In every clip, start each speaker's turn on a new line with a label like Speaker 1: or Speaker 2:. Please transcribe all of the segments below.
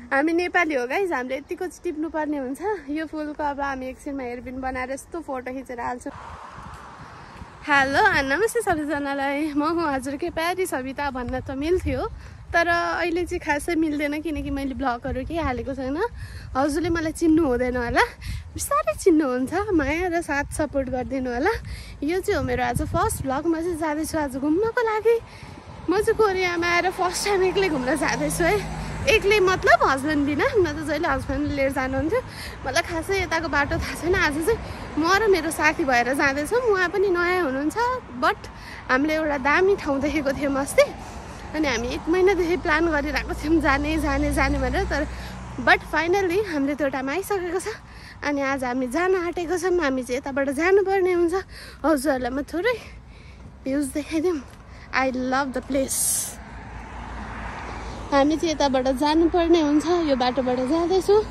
Speaker 1: हामी नेपाली हो गाइस, हामीले यतिको टिप्नु पर्ने हुन्छ। यो फुलको अब हामी एकछिनमा हेरबिन बनाएर यस्तो फोटो खिचेर हाल्छौँ। हेलो नमस्ते सबैजनालाई, म हुँ हजुरकै प्यारी सविता भन्न त मिल्थ्यो, तर अहिले चाहिँ खासै मिल्दैन किनकि मैले भ्लगहरू केही हालेको छैन। हजुरले मलाई चिन्नु हुँदैन होला, बिस्तारै चिन्नुहुन्छ, माया र साथ सपोर्ट गरिदिनु होला। यो चाहिँ हो मेरो आज फर्स्ट भ्लग। म चाहिँ जाँदैछु आज घुम्नको लागि। म चाहिँ कोरियामा आएर फर्स्ट टाइम एक्लै घुम्न जाँदैछु है। एक्लै मतलब हस्बेन्ड बिना, म त जहिले हस्बेन्डले लिएर जानुहुन्थ्यो। मलाई खासै यताको बाटो थाहा छैन। आज चाहिँ म र मेरो साथी भएर जाँदैछौँ। उहाँ पनि नयाँ हुनुहुन्छ, बट हामीले एउटा दामी ठाउँ देखेको थियौँ अस्ति, अनि हामी 1 महिनादेखि प्लान गरिरहेको थियौँ जाने भनेर। तर बट फाइनल्ली हामीले त्यो ठाउँमा आइसकेको छ अनि आज हामी जान आँटेको छौँ। हामी चाहिँ यताबाट जानुपर्ने हुन्छ। हजुरहरूलाई म थोरै भ्युज देखाइदिउँ। I love the place. हामी चाहिँ यताबाट जानुपर्ने हुन्छ, यो बाटोबाट जाँदैछौँ।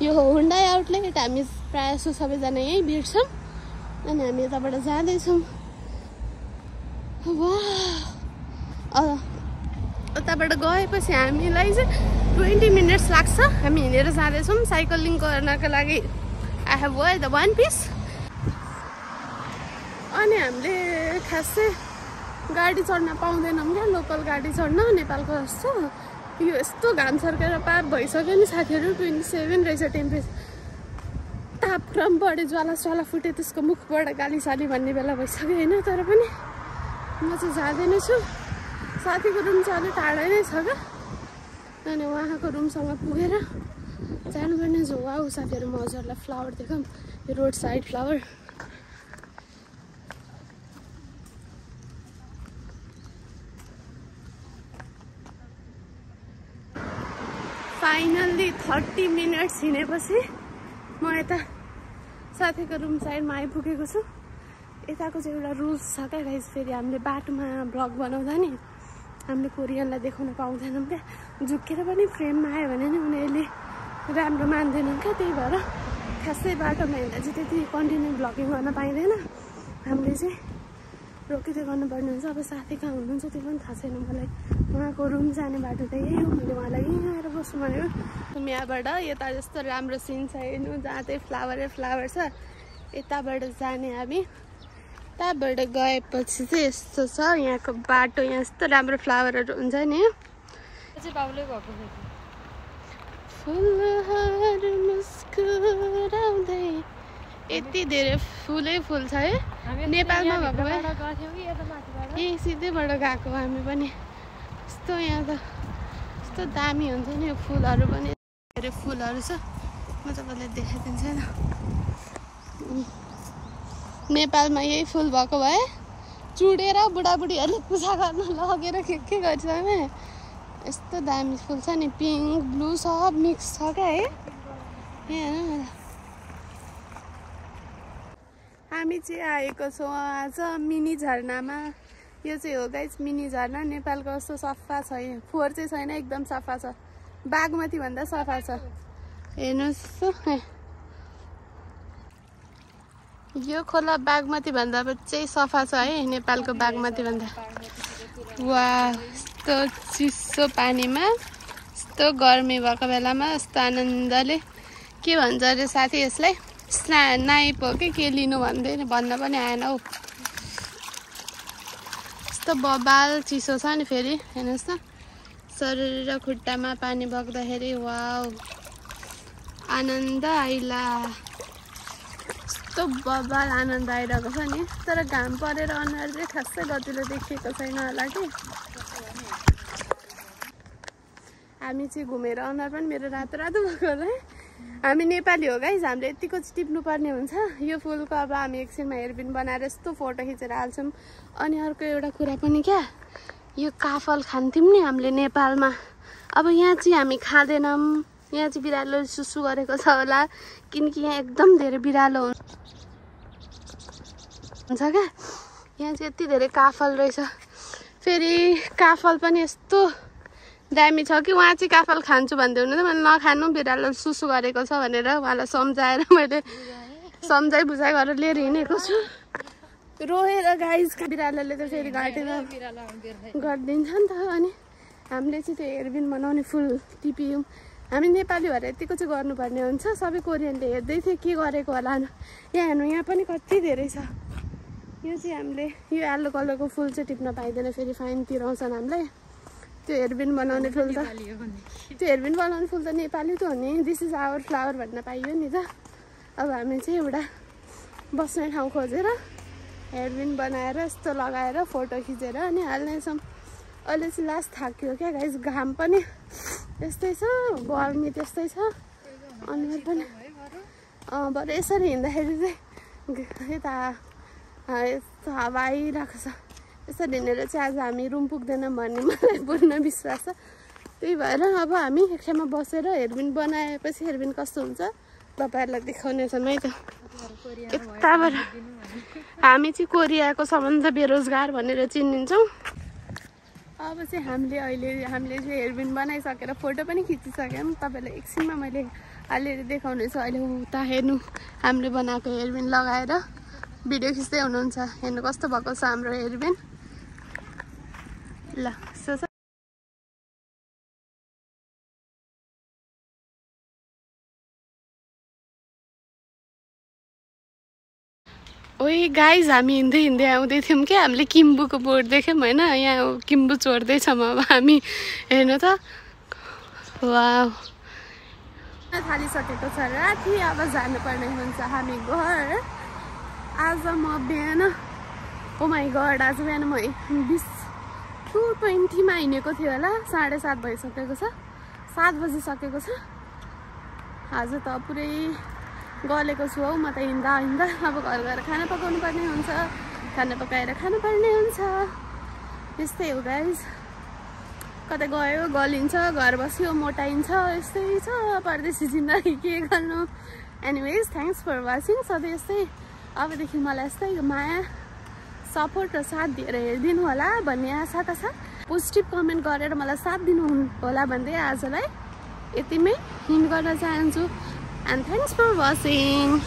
Speaker 1: यो हो हुन्डाई आउटलेट। हामी प्रायः जस्तो सबैजना यहीँ भेट्छौँ अनि हामी यताबाट जाँदैछौँ। उताबाट गएपछि हामीलाई चाहिँ 20 मिनट्स लाग्छ। हामी हिँडेर जाँदैछौँ साइक्लिङ गर्नको लागि। I have wear the one piece. अनि हामीले खासै गाडी चढ्न पाउँदैनौँ क्या, लोकल गाडी चढ्न नेपालको जस्तो। यो यस्तो घाम सर्केर पाप भइसक्यो नि साथीहरू। 27 रहेछ टेम्परेचर। तापक्रम बढे, ज्वाला फुटे, त्यसको मुखबाट गालीसाली भन्ने बेला भइसक्यो होइन। तर पनि म चाहिँ जाँदैन छु। साथीको रुम चाहिँ अलिक टाढै नै छ क्या, अनि उहाँको रुमसँग पुगेर जानुपर्ने छ। वाउ साथीहरू, म हजुरहरूलाई फ्लावर देखाऊँ। यो road side flower. Finally 30 minutes हिँडेपछि म यता साथीको रुम साइडमा आइपुगेको छु। यताको चाहिँ एउटा रुल्स छ क्या गाइस, फेरि हामीले बाटोमा भ्लग बनाउँदा नि हामीले कोरियनलाई देखाउन पाउँदैनौँ क्या। झुक्केर पनि फ्रेममा आयो भने नि उनीहरूले राम्रो मान्दैनन् क्या। त्यही भएर खासै बाटोमा हिँड्दा चाहिँ त्यति कन्टिन्यू भ्लगिङ गर्न पाइँदैन। हामीले चाहिँ रोकिँदै गर्नुपर्ने हुन्छ। अब साथी कहाँ हुनुहुन्छ त्यो पनि थाहा छैन मलाई। उहाँको रुम जाने बाटो त यही हो। मैले उहाँलाई यहीँ आएर बस्नु भनेको। यहाँबाट यता जस्तो राम्रो सिन छ हेर्नु, जहाँ चाहिँ फ्लावर छ। यताबाट जाने हामी। यताबाट गएपछि चाहिँ यस्तो छ यहाँको बाटो। यहाँ यस्तो राम्रो फ्लावरहरू हुन्छ नि। फुलहरू मुस्कुराउँदै, यति धेरै फुलै फुल छ है। नेपालमा भएको भए यही सिधैबाट गएको हामी पनि। यस्तो यहाँ त यस्तो दामी हुन्छ नि यो फुलहरू पनि। धेरै फुलहरू छ, म तपाईँलाई देखाइदिन्छु नि। नेपालमा यही फुल भएको भए चुडेर बुढाबुढीहरूले पूजा गर्न लगेर के गर्छ भने यस्तो दामी फुल छ नि। पिङ्क ब्लू सब मिक्स छ क्या है। यहाँ हामी चाहिँ आएको छौँ आज मिनी झरनामा। यो चाहिँ हो गाइस मिनी झरना। नेपालको जस्तो सफा छैन, फोहोर चाहिँ छैन, एकदम सफा छ। बागमती भन्दा सफा छ। हेर्नुहोस् यो खोला बागमती भन्दा चाहिँ सफा छ है, नेपालको बागमती भन्दा। वाह, यस्तो चिसो पानीमा यस्तो गर्मी भएको बेलामा यस्तो आनन्दले के भन्छ अरे साथी यसलाई, नाइप हो कि के लिनु भन्दै भन्न पनि आएन हौ। यस्तो बबाल चिसो छ नि। फेरि हेर्नुहोस् त शरीर र खुट्टामा पानी बग्दाखेरि वाउ आनन्द आइला। यस्तो बबाल आनन्द आइरहेको छ नि। तर घाम परेर अनुहार चाहिँ खासै गतिलो देखिएको छैन होला कि। हामी चाहिँ घुमेर अनुहार पनि मेरो रातो भएको होला है। हामी नेपाली हो गाइस, हामीले यतिको टिप्नु पर्ने हुन्छ। यो फुलको अब हामी एकछिनमा हेरबिन बनाएर यस्तो फोटो खिचेर हाल्छौँ। अनि अर्को एउटा कुरा पनि क्या, यो काफल खान्थ्यौँ नि हामीले नेपालमा। अब यहाँ चाहिँ हामी खाँदैनौँ। यहाँ चाहिँ बिरालोले सुसु गरेको छ होला, किनकि यहाँ एकदम धेरै बिरालो हुन्छ क्या। यहाँ चाहिँ यति धेरै काफल रहेछ। फेरि काफल पनि यस्तो दामी छ कि उहाँ चाहिँ काफल खान्छु भन्दै हुनु। मैले नखानु, बिरालो सुसु गरेको छ भनेर उहाँलाई सम्झाएर मैले सम्झाइ बुझाइ गरेर लिएर हिँडेको छु। रोएर गाइस, बिरालोले त फेरि घाँटेर गरिदिन्छ नि त। अनि हामीले चाहिँ त्यो हेरबिन बनाउने फुल टिप्यौँ। हामी नेपाली भएर यतिको चाहिँ गर्नुपर्ने हुन्छ। सबै कोरियनले हेर्दै थियो के गरेको होला। यहाँ हेर्नु, यहाँ पनि कति धेरै छ। यो चाहिँ हामीले यो येल्लो कलरको फुल चाहिँ टिप्न पाइँदैन, फेरि फाइन तिराउँछन् हामीलाई। त्यो हेयरबिन बनाउने फुल त त्यो हेयरबिन बनाउने फुल त नेपाली त हो नि। दिस इज आवर फ्लावर भन्न पाइयो नि त। अब हामी चाहिँ एउटा बस्ने ठाउँ खोजेर हेयरबिन बनाएर यस्तो लगाएर फोटो खिचेर अनि हाल्नेछौँ। अहिले चाहिँ लास्ट थाक्यो क्या गाइस, घाम पनि त्यस्तै छ, गर्मी त्यस्तै छ, अनुहार पनि बरु यसरी हिँड्दाखेरि चाहिँ यता यस्तो हावा आइरहेको छ। यसरी हिँडेर चाहिँ आज हामी रुम पुग्दैनौँ भन्ने मलाई पूर्ण विश्वास छ। त्यही भएर अब हामी एक ठाउँमा बसेर हेयरबिन बनाएपछि हेयरबिन कस्तो हुन्छ तपाईँहरूलाई देखाउनेछौँ है त। यताबाट हामी चाहिँ कोरियाको सबभन्दा बेरोजगार भनेर चिनिन्छौँ। अब चाहिँ हामीले चाहिँ हेयरबिन बनाइसकेर फोटो पनि खिचिसक्यौँ। तपाईँलाई एकछिनमा मैले हालेर देखाउने छु। अहिले उता हेर्नु, हामीले बनाएको हेयरबिन लगाएर भिडियो खिच्दै हुनुहुन्छ। हेर्नु कस्तो भएको छ हाम्रो हेयरबिन। ल ओइ गाइज, हामी हिँड्दै हिँड्दै आउँदै थियौँ क्या, हामीले किम्बुको बोर्ड देख्यौँ होइन। यहाँ किम्बु चोर्दैछौँ अब हामी। हेर्नु त, वाउ थालिसकेको छ राति। अब जानुपर्ने हुन्छ हामी घर। आज म बिहान ओ माई गड, आज बिहान म 2:20मा हिँडेको थियो होला। 7:30 भइसकेको छ, 7 बजिसकेको छ। आज त पुरै गलेको छु हौ म त हिँड्दा हिँड्दा। अब घर गएर खाना पकाउनु पर्ने हुन्छ, खाना पकाएर खानुपर्ने हुन्छ। यस्तै हो गाइज, कतै गयो गलिन्छ, घर बस्यो मोटाइन्छ, यस्तै छ परदेशी जिन्दगी, के गर्नु। Anyways thanks for watching. सधैँ यस्तै अबदेखि मलाई यस्तै माया सपोर्ट र साथ दिएर हेरिदिनु होला भन्ने आशा त छ। पोजिटिभ कमेन्ट गरेर मलाई साथ दिनु होला भन्दै आजलाई यतिमै हिन्ट गर्न चाहन्छु। And thanks for watching.